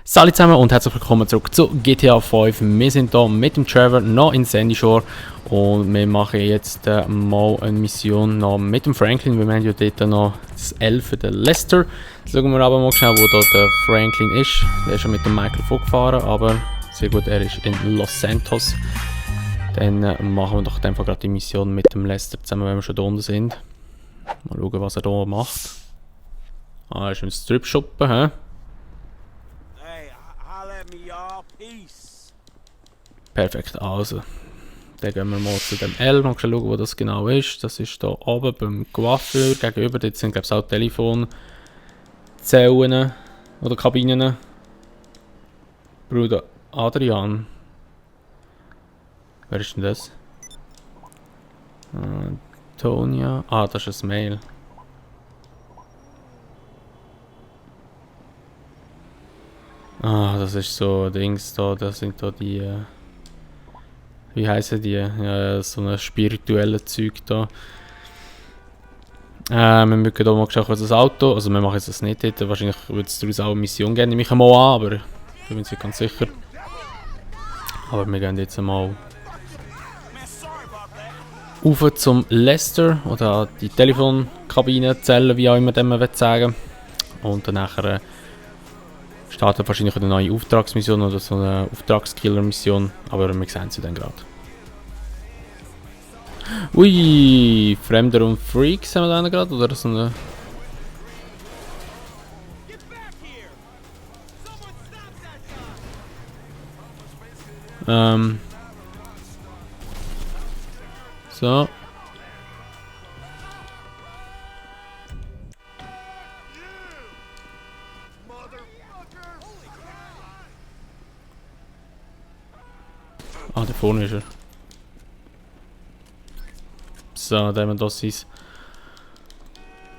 Salut zusammen und herzlich willkommen zurück zu GTA 5. Wir sind hier mit dem Trevor noch in Sandy Shore und wir machen jetzt mal eine Mission noch mit dem Franklin, weil wir haben ja dort noch das L für den Lester. Jetzt schauen wir aber mal schnell, wo da der Franklin ist. Der ist schon mit dem Michael vorgefahren, aber sehr gut, er ist in Los Santos. Dann machen wir doch einfach gerade die Mission mit dem Lester zusammen, wenn wir schon da unten sind. Mal schauen, was er hier macht. Ah, er ist im Strip-Shoppen, hä? Perfekt, also. Dann gehen wir mal zu dem L, mal schauen, wo das genau ist. Das ist hier oben beim Coiffeur gegenüber. Dort sind, glaube ich, auch Telefonzellen oder Kabinen. Bruder Adrian. Wer ist denn das? Tonia. Ah, das ist ein Mail. Ah, das ist so Dings da. Das sind da die. Wie heißen die? Ja, so ein spirituelles Zeug da. Wir müssen hier mal schauen, das Auto. Also, wir machen jetzt das nicht dort. Wahrscheinlich würde es daraus auch eine Mission geben. Nehme ich mal an, aber ich bin mir nicht ganz sicher. Aber wir gehen jetzt mal rauf zum Lester oder die Telefonkabine, Zelle, wie auch immer man sagen will. Und dann nachher startet wahrscheinlich eine neue Auftragsmission oder so eine Auftragskiller-Mission, aber wir sehen sie dann gerade. Ui, Fremder und Freaks haben wir da gerade, oder so eine... So. Ah, da vorne ist er. So, da haben wir das sein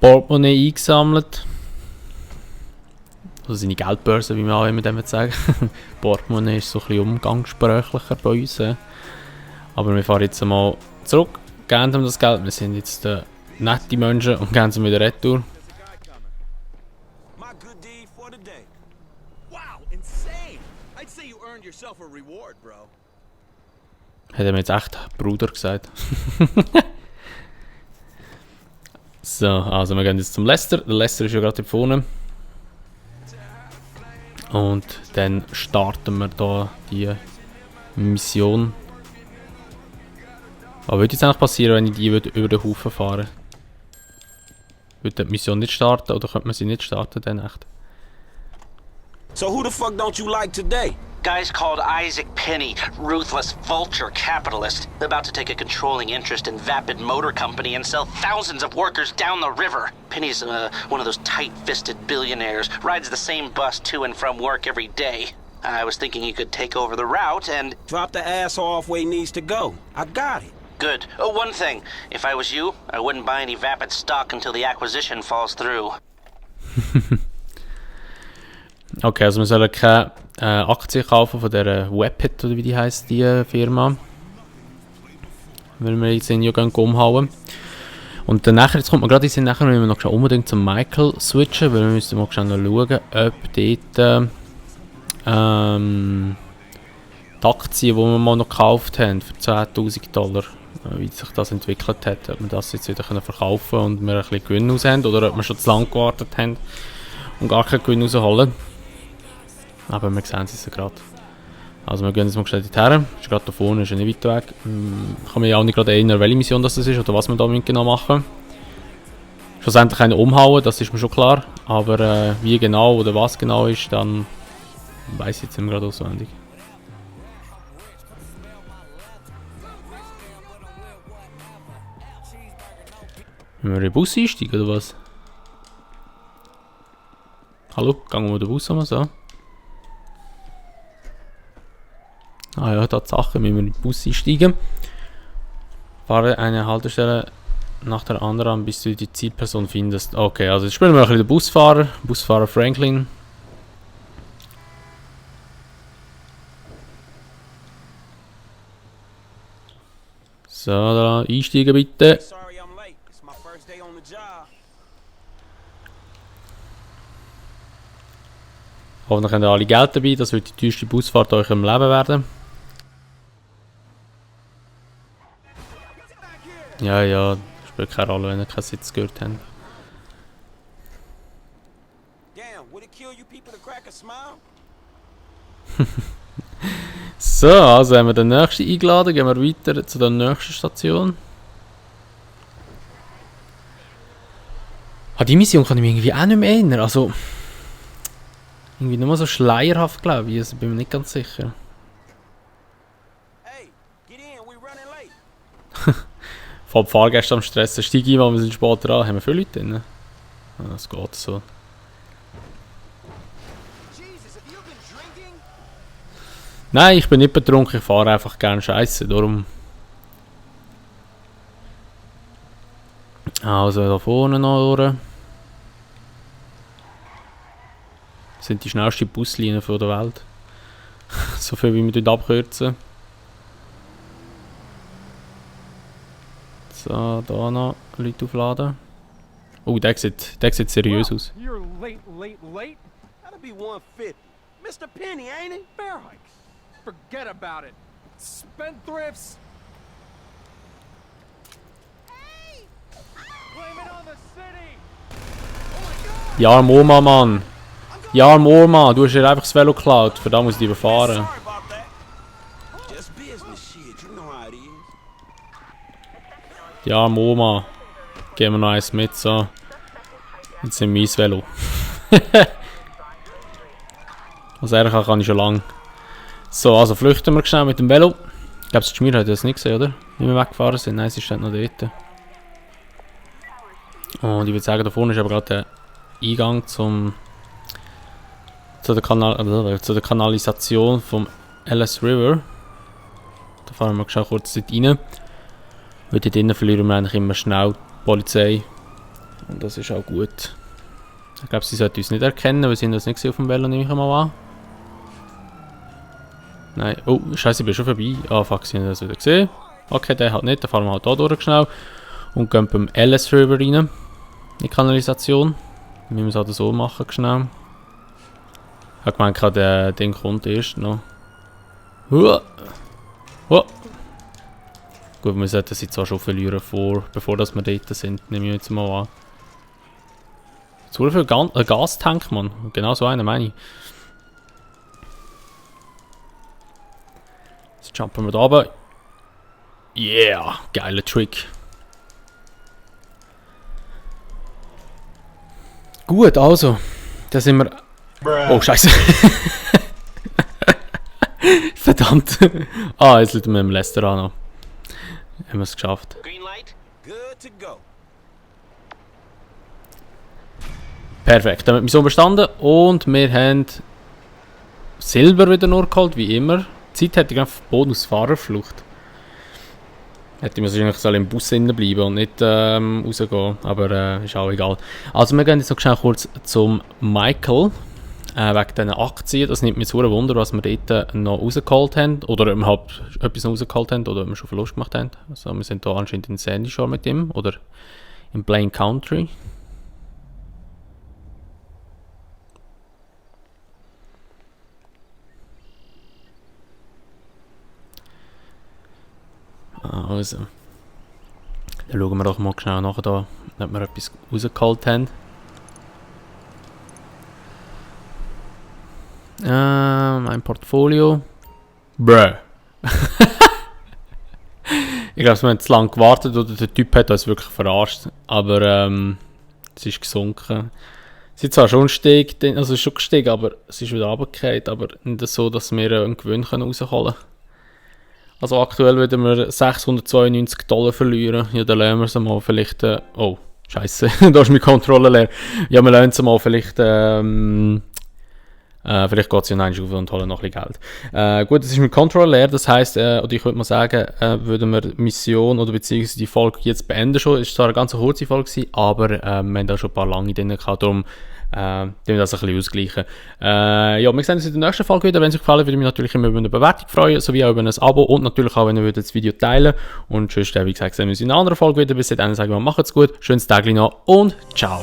Portemonnaie eingesammelt. Also seine Geldbörse, wie wir auch immer damit sagen. Portemonnaie ist so ein bisschen umgangssprachlicher bei uns. Aber wir fahren jetzt mal zurück, geben ihm das Geld. Wir sind jetzt nette Menschen und geben sie wieder retour. Hat er mir jetzt echt Bruder gesagt. So, also wir gehen jetzt zum Lester. Der Lester ist ja gerade hier vorne. Und dann starten wir da die Mission. Was würde jetzt eigentlich passieren, wenn ich die über den Haufen fahren? Würde die Mission nicht starten oder könnte man sie nicht starten dann echt? So who the fuck don't you like today? Guy's called Isaac Penny, ruthless vulture capitalist, about to take a controlling interest in Vapid Motor Company and sell thousands of workers down the river. Penny's one of those tight-fisted billionaires, rides the same bus to and from work every day. I was thinking he could take over the route and... Drop the ass off where he needs to go. I got it. Good. Oh, one thing. If I was you, I wouldn't buy any Vapid stock until the acquisition falls through. Okay, also wir sollen keine Aktien kaufen von dieser Webhead, oder wie die heisst, die Firma. Weil wir jetzt in ja umhauen. Und dann nachher, jetzt kommt man gerade in den nachher, müssen wir noch unbedingt zum Michael switchen, weil wir müssen mal schauen, ob dort die Aktien, die wir mal noch gekauft haben, für $10.000, wie sich das entwickelt hat, ob wir das jetzt wieder verkaufen können und wir ein bisschen Gewinn raus haben, oder ob wir schon zu lange gewartet haben und gar keinen Gewinn rausholen. Aber wir sehen es gerade. Also wir gehen jetzt mal schnell dorthin. Ist gerade da vorne, ist ja nicht weit weg. Ich kann mir ja auch nicht gerade erinnern, welche Mission das ist oder was wir da genau machen. Schlussendlich einen umhauen, das ist mir schon klar. Aber wie genau oder was genau ist, dann weiss ich jetzt nicht mehr gerade auswendig. Wenn wir in den Bus einsteigen oder was? Hallo, gehen wir den Bus an, so. Ah ja, Tatsache, müssen wir in den Bus einsteigen. Fahre eine Haltestelle nach der anderen, bis du die Zielperson findest. Okay, also jetzt spielen wir ein bisschen den Busfahrer. Busfahrer Franklin. So, da einsteigen bitte. Sorry I'm late. It's my first day on the job. Hoffentlich haben alle Geld dabei, das wird die teuerste Busfahrt euch im Leben werden. Ja, ja, spielt keine Rolle, wenn ihr keinen Sitz gehört habt. Damn, would it kill you people to crack a smile? So, also haben wir den nächsten eingeladen, gehen wir weiter zu der nächsten Station. Die Mission kann ich mich irgendwie auch nicht mehr erinnern, also... Irgendwie nur so schleierhaft, glaube ich, also bin mir nicht ganz sicher. Hey, get in, we running late. Vor allem die Fahrgäste am Stressen, steig ein, weil wir sind später an. Haben wir viele Leute drin? Ah, das geht so. Jesus, have you been drinking? Nein, ich bin nicht betrunken, ich fahre einfach gerne Scheiße, darum... Also da vorne noch durch. Das sind die schnellsten Buslinien der Welt. So viel wie wir dort abkürzen. So, da noch Leute aufladen. Oh, der sieht seriös aus. You're late. That'll be 150. Mr. Penny, ain't it? Bear hikes. Forget about it. Spendthrifts. Blame it on the city. Ja, Oma, Mann! Ja, Oma, du hast hier einfach das Velo geklaut, für da muss ich dich überfahren. Sorry about that. Just business shit, you know how it is. Ja, Oma, geben wir noch eins mit, so. Jetzt sind mein Velo. Also ehrlich kann ich schon lange. So, also flüchten wir schnell mit dem Velo. Ich glaube, das Schmier hat das nicht gesehen, oder? Wie wir weggefahren sind. Nein, sie steht noch dort. Und ich würde sagen, da vorne ist aber gerade der Eingang zu der Kanalisation vom Ellis River. Da fahren wir schon kurz dort rein. Weil dort drinnen verlieren wir eigentlich immer schnell die Polizei. Und das ist auch gut. Ich glaube, sie sollten uns nicht erkennen, weil sie sind das nicht gesehen auf dem Velo, nehme ich mal an. Nein, oh, scheiße, ich bin schon vorbei. Ah, fuck, sie haben das wieder gesehen. Okay, der hat nicht, dann fahren wir halt hier durch schnell. Und gehen beim Ellis River rein. In die Kanalisation. Wir müssen es halt so machen, schnell. Ich habe gemeint, der Ding kommt erst noch. Gut, wir sollten sie zwar schon verlieren, bevor wir dort sind, nehme ich jetzt mal an. Zu viel Gastank, Mann. Genau so einen meine ich. Jetzt jumpen wir da runter. Yeah, geiler Trick. Gut, also. Da sind wir... Oh, scheiße. Verdammt. Jetzt liegt wir im Restaurant noch. Haben wir es geschafft. Green light? Good to go. Perfekt, damit wir so bestanden. Und wir haben Silber wieder nur geholt, wie immer. Die Zeit hätte ich einfach Bonus Fahrerflucht. Hätte ich wahrscheinlich im Bus bleiben und nicht rausgehen. Aber ist auch egal. Also wir gehen jetzt noch schnell kurz zum Michael. Wegen diesen Aktien. Das nimmt mich zu Wunder, was wir dort noch rausgeholt haben. Oder ob wir überhaupt etwas noch rausgeholt haben. Oder ob wir schon Verlust gemacht haben. Also wir sind hier anscheinend in Sandy Shore mit ihm. Oder in Plain Country. Also. Dann schauen wir doch mal schnell nach, da, ob wir etwas rausgeholt haben. Mein Portfolio. Bruh. Ich glaube, wir haben zu lange gewartet oder der Typ hat uns wirklich verarscht. Aber es ist gesunken. Es ist zwar schon gestiegen, also es ist schon gestiegen, aber es ist wieder runtergefallen. Aber nicht so, dass wir einen Gewinn rausholen können. Also aktuell würden wir $692 verlieren. Ja, dann lernen wir es mal vielleicht... oh, scheiße, da ist meine Kontrolle leer. Ja, wir lernen es mal vielleicht... vielleicht geht es ja noch auf und holen noch ein bisschen Geld. Gut, das ist mein Controller leer, das heisst, oder ich würde mal sagen, würden wir die Mission oder beziehungsweise die Folge jetzt beenden schon. Es war zwar eine ganz kurze Folge gewesen, aber wir haben da schon ein paar lange drin gehabt, darum wir das ein bisschen ausgleichen. Ja, wir sehen uns in der nächsten Folge wieder. Wenn es euch gefallen, würde ich mich natürlich immer über eine Bewertung freuen, sowie auch über ein Abo und natürlich auch, wenn ihr das Video teilen würdet. Und sonst, wie gesagt, sehen wir uns in einer anderen Folge wieder. Bis dahin sagen wir, macht's gut, schönes Tag noch und ciao.